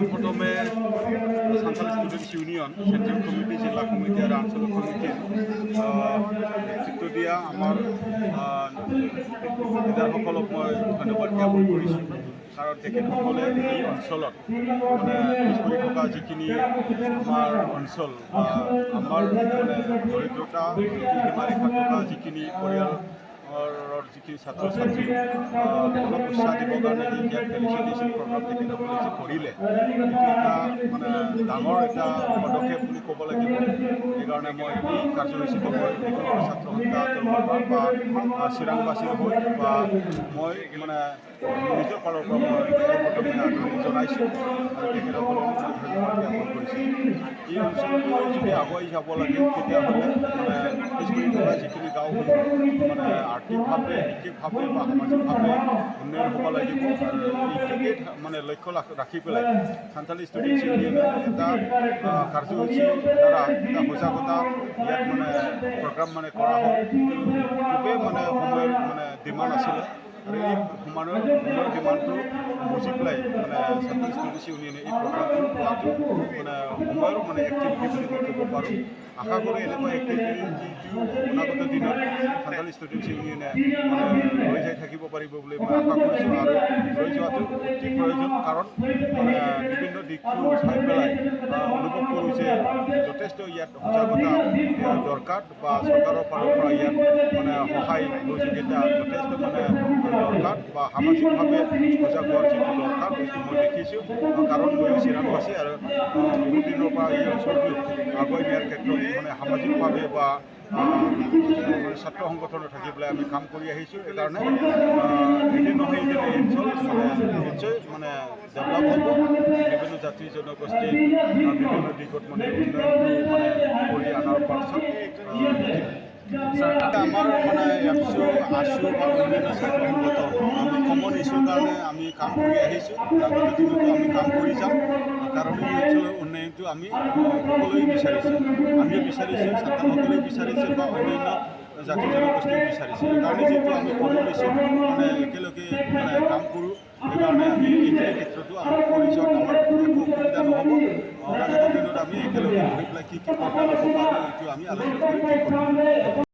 পোনপ্ৰথমে Santhal students union central committee, জিলা committee আৰু আঞ্চলিক কমিটিৰ নেতৃত্ব দিয়া আমাৰ লিডাৰসকলক মই ধন্যবাদ জ্ঞাপন কৰিছোঁ। কাৰণ তেখেতসকলে এই অঞ্চলত মানে পিছ পৰি থকা যিখিনি আমাৰ অঞ্চল বা আমাৰ মানে দৰিদ্ৰতা যিখিনি সীমাৰেখাত থকা যিখিনি পৰিয়ালৰ যিখিনি ছাত্ৰ ছাত্ৰী, অলপ উৎসাহ দিবৰ কাৰণে এই ইয়াত ফেলিচিটেশ্যন প্ৰগ্ৰাম তেখেতসকলে যি কৰিলে, এইটো এটা মানে ডাঙৰ এটা পদক্ষেপ বুলি ক'ব লাগিব। সেইকাৰণে মই এই কাৰ্যসূচীটো মই এইখন ছাত্ৰ সন্থা তৰফৰ পৰা বা চিৰাংবাসীৰ হৈ বা মই মানে নিজৰ ফালৰ পৰা মই প্ৰথমে আদৰণি জনাইছোঁ আৰু তেখেতসকলক মই ধন্যবাদ জ্ঞাপন কৰিছোঁ। এই অঞ্চলটো যদি আগুৱাই যাব লাগে, তেতিয়াহ'লে মানে পিছ পৰি থকা যিখিনি গাঁওসমূহ মানে আৰ্থিকভাৱে, বিশেষভাৱে বা সামাজিকভাৱে উন্নয়ন হ'ব লাগিব। আৰু এইটোকে মানে লক্ষ্য ৰাখি পেলাই সান্থালী ষ্টুডেণ্টছ ইউনিয়নে এটা কাৰ্যসূচীৰ দ্বাৰা এটা সজাগতা ইয়াত মানে প্ৰগ্ৰাম মানে কৰা হ'ল। খুবেই মানে সময়ৰ মানে ডিমাণ্ড আছিলে আৰু এই সময়ৰ ডিমাণ্ডটো বুজি পেলাই মানে সান্থালী ষ্টুডেণ্টছ ইউনিয়নে এই প্ৰগ্ৰামটো পোৱাটো মানে সময়ৰ মানে এক্টিভিটি বুলি মই ক'ব পাৰোঁ। আশা কৰোঁ এনেকুৱা এক্টিভিটিটো অনাগত দিনত সান্থালী ষ্টুডেণ্টছ ইউনিয়নে মানে লৈ যাই থাকিব পাৰিব বুলি মই আশা কৰিছোঁ। আৰু লৈ যোৱাটো অতি প্ৰয়োজন, কাৰণ মানে বিভিন্ন দিশটো চাই পেলাই অনুভৱ কৰোঁ যে যথেষ্ট ইয়াত সজাগতা দৰকাৰ বা চৰকাৰৰ ফালৰ পৰা ইয়াত মানে সহায় সহযোগিতা যথেষ্ট মানে দৰকাৰ বা সামাজিকভাৱে সজাগ হোৱাৰ যিটো দৰকাৰ, সেইটো মই দেখিছোঁ। কাৰণ ময়ো চিৰাংবাসী আৰু বহুত দিনৰ পৰা এই অঞ্চলটো আগুৱাই নিয়াৰ ক্ষেত্ৰত মানে সামাজিকভাৱে বা মানে ছাত্ৰ সংগঠনত থাকি পেলাই আমি কাম কৰি আহিছোঁ। সেইকাৰণে এদিন নহয় এদিন এই অঞ্চল মানে নিশ্চয় মানে ডেভেলপ হ'ব। বিভিন্ন জাতি জনগোষ্ঠী বিভিন্ন দিশত মানে উন্নয়নটো মানে কৰি অনাৰ পাছত আমাৰ মানে এফচু, আছু বা অন্যান্য ছাত্ৰ সংগঠন, আমি কমন ইছ্যুৰ কাৰণে আমি কাম কৰি আহিছোঁ। অনাগত দিনতো আমি কাম কৰি যাম। কাৰণ এই অঞ্চলৰ উন্নয়নটো আমি সকলোৱে বিচাৰিছোঁ। আমিও বিচাৰিছোঁ, ছাত্ৰসকলেও বিচাৰিছে বা অন্যান্য জাতি জনগোষ্ঠীও বিচাৰিছে। সেইকাৰণে যিহেতু আমি কমন ইছ্যু মানে একেলগে মানে কাম কৰোঁ, সেইকাৰণে আমি এইখিনি ক্ষেত্ৰতো আমাৰ কৰি যোৱাত আমাৰ একো অসুবিধা নহ'ব। অনাগত দিনত আমি একেলগে বহি পেলাই কি কি প্ৰগ্ৰাম ল'ব পাৰোঁ, এইটো আমি আলোচনা কৰি ঠিক কৰিম।